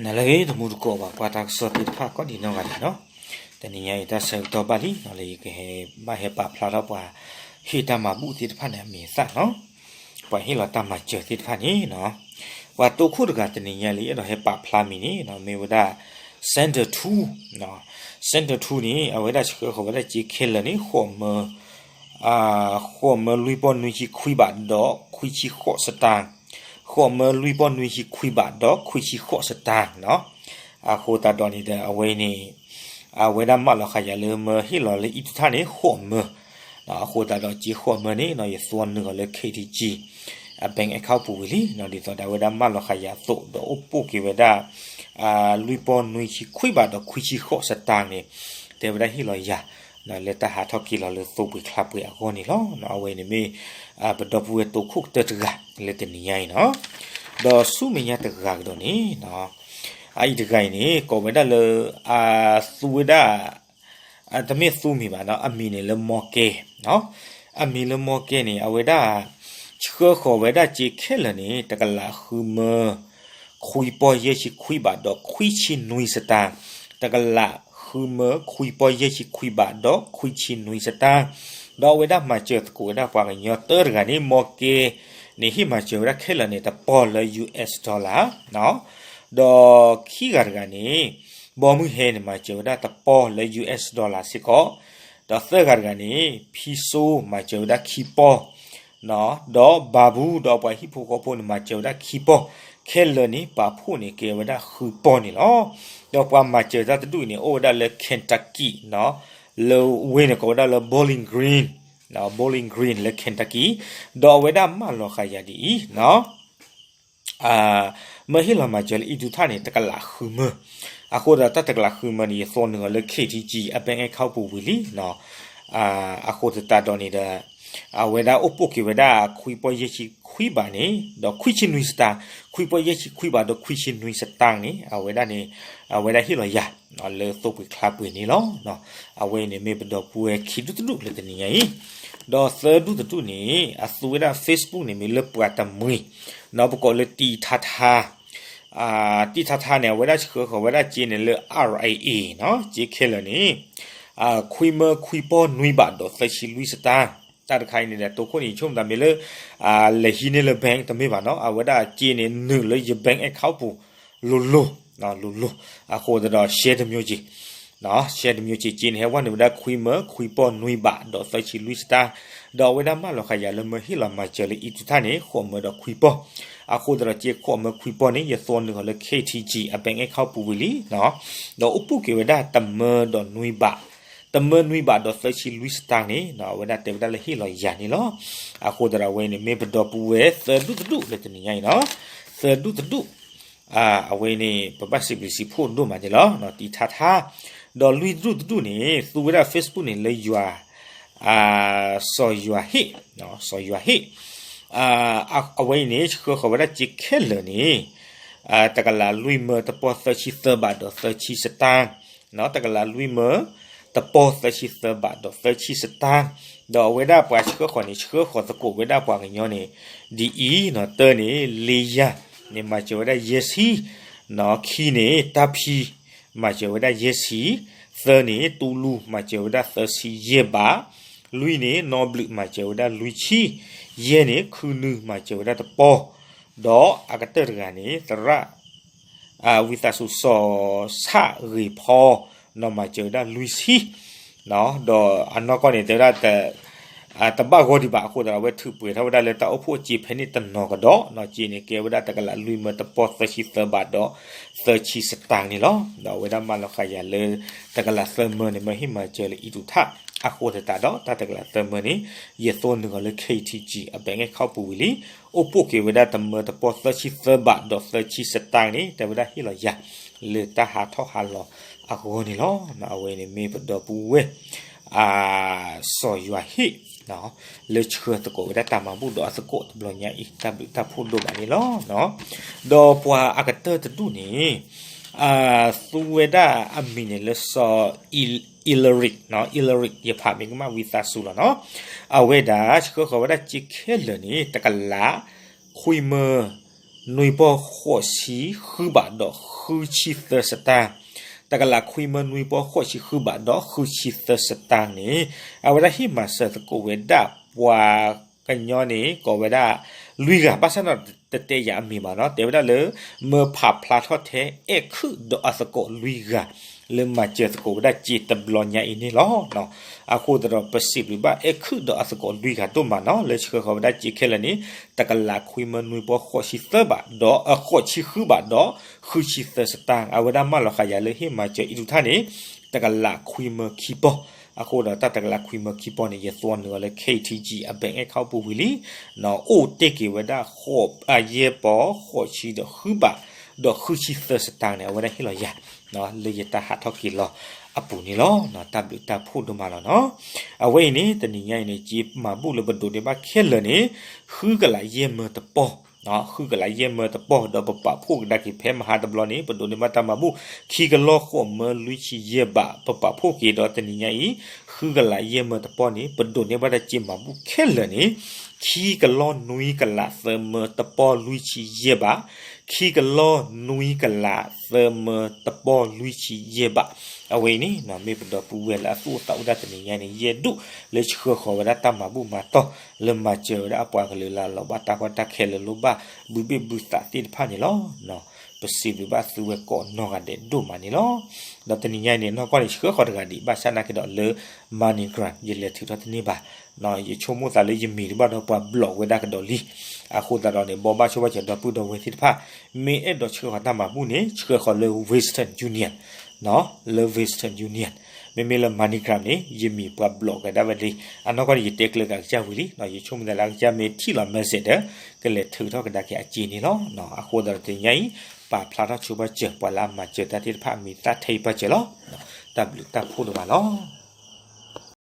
နလၢအဂ့ၤ တမူတကိးဘၣ် ပှၤတၢ်ကစီၣ်သ့ၣ်တဖၣ်ကိးဒံးနီၢ်ဂၤဒဲးနီၤ, တနံၤညါအံၤတၢ်ဆၢကတီၢ်ဘၣ်လံနီၤ လၢယကဟဲဘၣ်ဟဲပာ်ဖျါထီၣ်ပှၤ ဟ့ၣ်တၢ်မၤဘူၣ်သ့ၣ်တဖၣ်န့ၣ်အမံၤအသၣ်နီၤ, ပှၤဟ့ၣ်လီၤတၢ်မၤစၢၤသ့ၣ်တဖၣ်န့ၣ်နီၤ, ပှၤတိခိၣ်တဂၤတနံၤညါလၢယအဲၣ်ဒိးဟဲပာ်ဖျါမံၤန့ၣ်နီၤ မ့ၢ်ဝဲဒၣ် Sandra Two, Sandra Two န့ၣ် အဝဲဒၣ်ဆှၢဃီၤဝဲဒၣ်စ့ခဲလၢာ်န့ၣ် ဃိးမၢ ဃိးမၢလွံၢ်ပီၢ်နွံဆံခွံဘးဒီးခွံဆံဃိးစတၢၣ်, ဃိးမၢလွံၢ်ပီၢ်နွံဆံခွံဘးဒီးခွံဆံဃိးစတၢၣ်နီၤ, အဃိသတးဒီးန့ၣ်ဒီး အဝဲန့ၣ် အဝဲဒၣ်မၢလီၤဃာ်ယၤလၢမၢဟ့ၣ်လီၤလၢအံၣ်တူၢ်ထၣ်န့ၣ် ဃိးမၢ, အဃိသတးဒီးစ့ဃိးမၢန့ၣ်နီၤ ယသွီနုာ်အီၤလၢ K T G အ bank account ပူၤဝံၤလံနီၤ, ဒ်သိးဒီးအဝဲဒၣ်မၢလီၤဃာ်ယၤအသိး ဒီးအိၣ်ပိၢ်က့ၤဝဲဒၣ် လွံၢ်ပီၢ်နွံဆံခွံဘးဒီးခွံဆံဃိးစတၢၣ်န့ၣ် တဲဝဲဒၣ်ဟ့ၣ်လီၤယၤ လၢတၢ်ဟးထီၣ်က့ၤလီၤလၢသိပှ့ၤချါပှ့ၤအဂီၢ်န့ၣ်လီၤ. အဝဲန့ၣ်မ့ၢ် ပဒီပုၢ်ဝဲၢ်တိခိၣ်ကတၢၢ်တဂၤလၢတနံၤညါအံၤနီၤ, ဒီးဆူမဲာ်ညါတဂၤကဒီးန့ၣ် အအံၤတဂၤအံၤန့ၣ် ကိးဝဲဒၣ်လၢ အသူဝဲဒၣ် တမ့ၢ်သူမံၤဘၣ်နီၤ, အမံၤန့ၣ်လၢမီကဲ, အမံၤလၢမီကဲန့ၣ် အဝဲဒၣ် ဆှၢဃီၤဝဲဒၣ်စ့ခဲလၢာ်န့ၣ် တကလးဃုမၢ ခွံပီၢ်ယဲၢ်ဆံခွံဘးဒီးခွံဆံနွံစတၢၣ်, တကလးဃုမၢခွံပီၢ်ယဲၢ်ဆံခွံဘးဒီးခွံဆံနွံစတၢၣ်, ဒီးအဝဲဒၣ်မၤစၢၤသကိးဝဲဒၣ်ပှၤကညီတၢတဂၤန့ၣ် မီကဲန့ၣ် ဟ့ၣ်မၤစၢၤဝဲဒၣ်ခဲလၢာ်န့ၣ် တပီၢ်လၢ U S dollar ဒီးခံဂၤတဂၤန့ၣ် ဘီမုၢ်ဟဲန့ၣ် မၤစၢၤဝဲဒၣ်တပီၢ်လၢ U S dollar စ့ၢ်ကီး, ဒီးသၢဂၤတဂၤန့ၣ် ဖံစိမၤစၢၤဝဲဒၣ်ခံပီၢ်, ဒီးဘၤဘူဒီးပှၤဟံၣ်ဖိဃီဖိန့ၣ် မၤစၢၤဝဲဒၣ်ခံပီၢ်, ခဲလၢာ်န့ၣ် ပာ်ဖှိၣ်န့ၣ်ကဲဝဲဒၣ်ဃုပီၢ်န့ၣ်လီၤ. ဒီးပှၤမၤစၢၤတၢ်တဒူၣ်အံၤန့ၣ် အိၣ်ဝဲဒၣ်လၢ Kentucky နီၤ, လၢဝ့ၢ်န့ၣ်ကိးဝဲဒၣ်လၢ Bowling Green, Bowling Green လၢ Kentucky, ဒီးအဝဲဒၣ်မၢလီၤဃာ်ယၤဒ်အံၤနီၤ မၢဟ့ၣ်လီၤမၤစၢၤလၢအံၣ်တူၢ်ထၣ်န့ၣ် တကလးဃုမၢ, အဃိသတးဒီးတၢ်တကလးဃုမၢန့ၣ် ယသွီနုာ်အီၤလၢ K T G အ bank account ပူၤဝံၤလံနီၤ, အဃိသတးဒီးန့ၣ်ဒီး အဝဲဒၣ်အိၣ်ပိၢ်က့ၤဝဲဒၣ် ခွံပီၢ်ယဲၢ်ဆံခွံဘးန့ၣ် ဒီးခွံဆံနွံစတၢၣ်, ခွံပီၢ်ယဲၢ်ဆံခွံဘးဒီးခွံဆံနွံစတၢၣ်န့ၣ် အဝဲဒၣ်န့ၣ် အဝဲဒၣ်ဟ့ၣ်လီၤယၤ လၢသိပှ့ၤချါပှ့ၤန့ၣ်လီၤ. အဝဲအံၤန့ၣ်မ့ၢ်ပဒီပုၢ်ဝဲၢ်ခံဒူၣ်တဒူၣ်လၢတနံၤညါအံၤ, ဒီးသၢဒူၣ်တဒူၣ်န့ၣ် အသူဝဲဒၣ် Facebook န့ၣ် မ့ၢ်လၢပှၤတမှံၤ, နီၤ ပကိးလၢတံထါထါ တံထါထါန့ၣ် အဝဲဒၣ်ဆှၢဃီၤဝဲဒၣ်စ့န့ၣ်လၢ R I A နီၤ, စ့ခဲလၢာ်န့ၣ် ခွံမၢခွံပီၢ်နွံဘးဒီးသၢဆံလွံၢ်စတၢၣ်, တၢ်တခါအံၤန့ၣ်ဒီး တိခိၣ်န့ၣ် ဆိကမိၣ်သးမ့ၢ်လၢ လဲၤဟံးန့ၢ်လၢ bank တမ့ၢ်ဘၣ်နီၤ, အဝဲဒၣ်စ့န့ၣ်နုာ်လၢယ bank account ပူၤ လိၤလိၤ လိၤလိၤ, အဃိသတးဒီး ရှဲတမျိုးစ့ ရှဲတမျိုးစ့ စ့န့ၣ်ဟဲဝဲနုာ်ဝဲဒၣ်ခွံမၢခွံပီၢ်နွံဘးဒီးသၢဆံလွံၢ်စတၢၣ်, ဒီးအဝဲဒၣ်မၢလီၤဃာ်ယၤလၢမၢဟ့ၣ်လီၤမၤစၢၤလၢအံၣ်တူၢ်ထၣ်န့ၣ် ဃိးမၢဒီးခွံပီၢ်, အဃိသတးဒီးစ့ဃိးမၢခွံပီၢ်န့ၣ် ယသွီနုာ်အီၤလၢ K T G အ bank account ပူၤဝံၤလံ, ဒီးအိၣ်ပိၢ်က့ၤဝဲဒၣ်တမၢဒီးနွံဘး, တမၢနွံဘးဒီးသၢဆံလွံၢ်စတၢၣ်န့ၣ် အဝဲဒၣ်တဲဝဲဒၣ်လၢဟ့ၣ်လီၤယၤန့ၣ်လီၤ. အဃိသတးဒီးအဝဲန့ၣ် မ့ၢ်ပဒီပုၢ်ဝဲၢ်သၢဒူၣ်တဒူၣ်လၢတနံၤညါအံၤနီၤ, သၢဒူၣ်တဒူၣ် အဝဲန့ၣ် ပဘၣ်စံးဘျုးစံးဖှိၣ်ဒိၣ်မးန့ၣ်လီၤ, တံထါထါ, ဒီးလွံၢ်ဒူၣ်တဒူၣ်န့ၣ် သူဝဲဒၣ် Facebook န့ၣ်လၢယွၤ စီၤယွၤဟ့ၣ်, စီၤယွၤဟ့ၣ်, အဝဲအံၤန့ၣ် ဆှၢဃီၤဝဲဒၣ်စ့ခဲလၢာ်န့ၣ် တကလးလွံၢ်မၢတပီၢ်သၢဆံသၢဘးဒီးသၢဆံစတၢၣ်, တကလးလွံၢ်မၢ တပီၢ်သၢဆံသၢဘးဒီးသၢဆံစတၢၣ်, ဒီးအဝဲဒၣ်ပှၤဆှၢဃီၤန့ၣ် ဆှၢဃီၤသကိးဝဲဒၣ်ပှၤကညီန့ၣ် ဒ်အံၤနီၤ, တၢန့ၣ် လ့ယၢ်န့ၣ် မၤစၢၤဝဲဒၣ်ယဲၢ်ဆံ, ခံန့ၣ် တၢ်ဖံ မၤစၢၤဝဲဒၣ်ယဲၢ်ဆံ, သၢန့ၣ် တူလူ မၤစၢၤဝဲဒၣ်သၢဆံယဲၢ်ဘး, လွံၢ်န့ၣ် နီဘျုး မၤစၢၤဝဲဒၣ်လွံၢ်ဆံ, ယဲၢ်န့ၣ် ခုနု မၤစၢၤဝဲဒၣ်တပီၢ်, ဒီးအကတၢၢ်တဂၤန့ၣ် သရၣ် ဝံသးစူၤ စီၤဆၣ်ဂ့ၤဖီ နီၢ် မၤစၢၤဝဲဒၣ်လွံၢ်ဆံ, ဒီးအနီၢ်ကီၢ်န့ၣ် တဲဝဲဒၣ် တဘၣ်ဂီၢ်ဒံးဘၣ်အဃိသတးဒီး အဝဲထုးပှဲၤထီၣ်ဝဲဒၣ်လၢတၢ်အိၣ်ဖှိၣ်အစ့ဖဲန့ၣ်တနီၤကဒီး, စ့န့ၣ်ကဲဝဲဒၣ်တကလးလွံၢ်မၢတပီၢ်သၢဆံသၢဘးဒီးသၢဆံစတၢၣ်န့ၣ်လီၤ. ဒီးအဝဲဒၣ်မၢလီၤဃာ်ယၤလၢ တကလးသၢမၢန့ၣ် မၢဟ့ၣ်မၤစၢၤလၢအံၣ်တူၢ်ထၣ်, အဃိသတးဒီး တၢ်တကလးသၢမၢန့ၣ် ယသွီနုာ်အီၤလၢ K T G အ bank account ပူၤဝံၤလံ, အိၣ်ပိၢ်က့ၤဝဲဒၣ်တမၢတပီၢ်သၢဆံသၢဘးဒီးသၢဆံစတၢၣ်န့ၣ် တဲဝဲဒၣ်ဟ့ၣ်လီၤယၤ လၢတၢ်ဟးထီၣ်ဟးလီၤအဂီၢ်န့ၣ်လီၤ. အဝဲန့ၣ်မ့ၢ်ပဒီပုၢ်ဝဲၢ် စီၤယွၤဟ့ၣ် လၢဆှၢသကိးဝဲဒၣ်တၢ်မၤဘူၣ်ဒီးအသကိးတဘျီညါအံၤ တၢ်ဘျုးတၢ်ဖှိၣ်ဒိၣ်မးန့ၣ်လီၤ. ဒီးပှၤအကတၢၢ်တဒူၣ်န့ၣ် သူဝဲဒၣ်အမံၤန့ၣ်လၢစီၤ Eleric, Eleric ယဖးမ့ၢ်ကမၣ်ဝံသးစူၤလီၤနီၤ, အဝဲဒၣ်ဆှၢဃီၤဝဲဒၣ်စ့ခဲလၢာ်န့ၣ် တကလး ခွံမၢ နွံပီၢ်ဃိးဆံဃုဘးဒီးဃုဆံသၢစတၢၢ်, တကလးခွံမၢနွံပီၢ်ဃိးဆံဃုဘးဒီးဃုဆံသၢစတၢၢ်န့ၣ် အဝဲဒၣ်ဟ့ၣ်မၤစၢၤသကိးဝဲဒၣ်ပှၤကညီန့ၣ် ကိးဝဲဒၣ်လွံၢ်ဂၤ, ဘၣ်ဆၣ်ဒီးတတဲယၤအမံၤဘၣ်နီၤ, တဲဝဲဒၣ်လၢ မၢဖးဖျါထီၣ်ထဲအဲၣ်ခုၣ်ဒီးအသကိးလွံၢ်ဂၤ လၢမၤစၢၤသကိးဝဲဒၣ်စ့တဘျီညါအံၤန့ၣ်လီၤ. အဃိသတးဒီးပစံးဘျုးဘၣ်အဲၣ်ခုၣ်ဒီးအသကိးလွံၢ်ဂၤဒိၣ်မးနီၤ လၢဆှၢဃီၤဝဲဒၣ်စ့ခဲလၢာ်န့ၣ် တကလးခွံမၢနွံပီၢ်ဃိးဆံသၢဘးဒီး အဃိးဆံဃုဘးဒီး ဃုဆံသၢစတၢၢ်, အဝဲဒၣ်မၢလီၤဃာ်ယၤလၢဟ့ၣ်မၤစၢၤအံၤဒုးထၣ်န့ၣ် တကလးခွံမၢခံပီၢ်, အဃိဒီးတၢ်တကလးခွံမၢခံပီၢ်န့ၣ် ယသွီနုာ်အီၤလၢ K T G အ bank account ပူၤဝံၤလံ, အိၣ်တ့ၢ်က့ၤဝဲဒၣ် ယဲၢ်ပီၢ်ဃိးဆံဒီးဃုဘး ဒီးဃုဆံသၢစတၢၢ်န့ၣ် အဝဲဒၣ်ဟ့ၣ်လီၤယၤ လၢယတၢ်ဟးထီၣ်က့ၤလီၤအပူၤန့ၣ်လီၤ. တၢ်ဘျုးတၢ်ဖှိၣ်ဒိၣ်မးလီၤနီၤ. အဝဲအံၤန့ၣ် တနံၤညါအံၤန့ၣ် စ့မၤဘူၣ်လၢပဒိးန့ၢ်ဘၣ်ခဲလၢာ်န့ၣ် ဃုကလးယဲၢ်မၢတပီၢ်, ဃုကလးယဲၢ်မၢတပီၢ် ဒီးပပာ်ဖှိၣ်ကဒါက့ၤဖဲမဟါတဘျီန့ၣ် ပဒိးန့ၢ်ဘၣ်တၢ်မၤဘူၣ် ခံကလီၢ်ဃိးမၢလွံၢ်ဆံယဲၢ်ဘး ပပာ်ဖှိၣ်က့ၤဒီးတနံၤညါအံၤ ဃုကလးယဲၢ်မၢတပီၢ်န့ၣ် ပဒိးန့ၢ်ဘၣ်တၢ်စ့မၤဘူၣ်ခဲလၢာ်န့ၣ် ခံကလီၢ်နွံကလးသၢမၢတပီၢ်လွံၢ်ဆံယဲၢ်ဘး, ခံကလီၢ်နွံကလးသၢမၢတပီၢ်လွံၢ်ဆံယဲၢ်ဘး. အဝဲအံၤန့ၣ် မ့ၢ်ပဒီပုၢ်ဝဲၢ်လၢအသူၣ်အိၣ်သးအိၣ်ဒၣ်တနံၤညါအံၤန့ၣ် ယဲၢ်ဒူၣ်လၢဆှၢဃီၤဝဲဒၣ်တၢ်မၤဘူၣ်မၤတီၢ် လၢမၤစၢၤဝဲဒၣ်အပှၤကလုာ်လၢအလီၤဘၣ်တၢ်ကီတၢ်ခဲလၢာ်လိၣ်ဘၣ် ဘုဘ့ၣ်ဘုသးသ့ၣ်တဖၣ်န့ၣ်လီၤ. ပစံးဘျုးဘၣ်သုဝဲကိးနီၢ်ဂၤဒဲးဒိၣ်မးန့ၣ်လီၤ. ဒီးတနံၤညါအံၤန့ၣ် နီၢ်ကီၢ်န့ၣ် ဆှၢဃီၤတဂၤဒံး ဘၣ်ဆၣ်နာ်က့ဒီးလၢ MoneyGram ယလဲၤထုးထီၣ်တန့ၢ်ဘၣ်. ယဆိကမိၣ်သးလၢယမံၤတဘၣ်ဒီးပှၤ block ဝဲဒၣ်ကဒီးလံ. အဃိသတးဒီးန့ၣ် ဘိးဘၣ်ဆိဘၣ်စၢၤဒီပုၢ်ဒီဝဲၢ်သ့ၣ်တဖၣ် မ့ၢ်အဲၣ်ဒိးဆှၢဃီၤတၢ်မၤဘူၣ်န့ၣ် ဆှၢဃီၤလၢ Western Union, လၢ Western Union. မ့မ့ၢ်လၢ MoneyGram န့ၣ် ယမံၤပှၤ block ကဒါဝဲလံ. အနီၢ်ကီၢ်န့ၣ် ယတဲကျၢၤက့ၤအကစၢ်ဝံၤလံ. ယဆိကမိၣ်သးလၢအကစၢ်မ့ၢ်ထံၣ်လီၤ message ဒီး ကလဲၤထုးထီၣ်ကဒါက့ၤအစ့န့ၣ်လီၤ. အဃိသတးဒီးတနံၤညါအံၤ ပာ်ဖျါထီၣ်ဆိဘၣ်စၢၤ ပှၤလၢအမၤစၢၤတၢ်သ့ၣ်တဖၣ်အမံၤသၣ်ထဲအံၤဘၣ်စၢၤလီၤ. တၢ်ဘျုးတၢ်ဖှိၣ်ဒိၣ်မးလီၤ.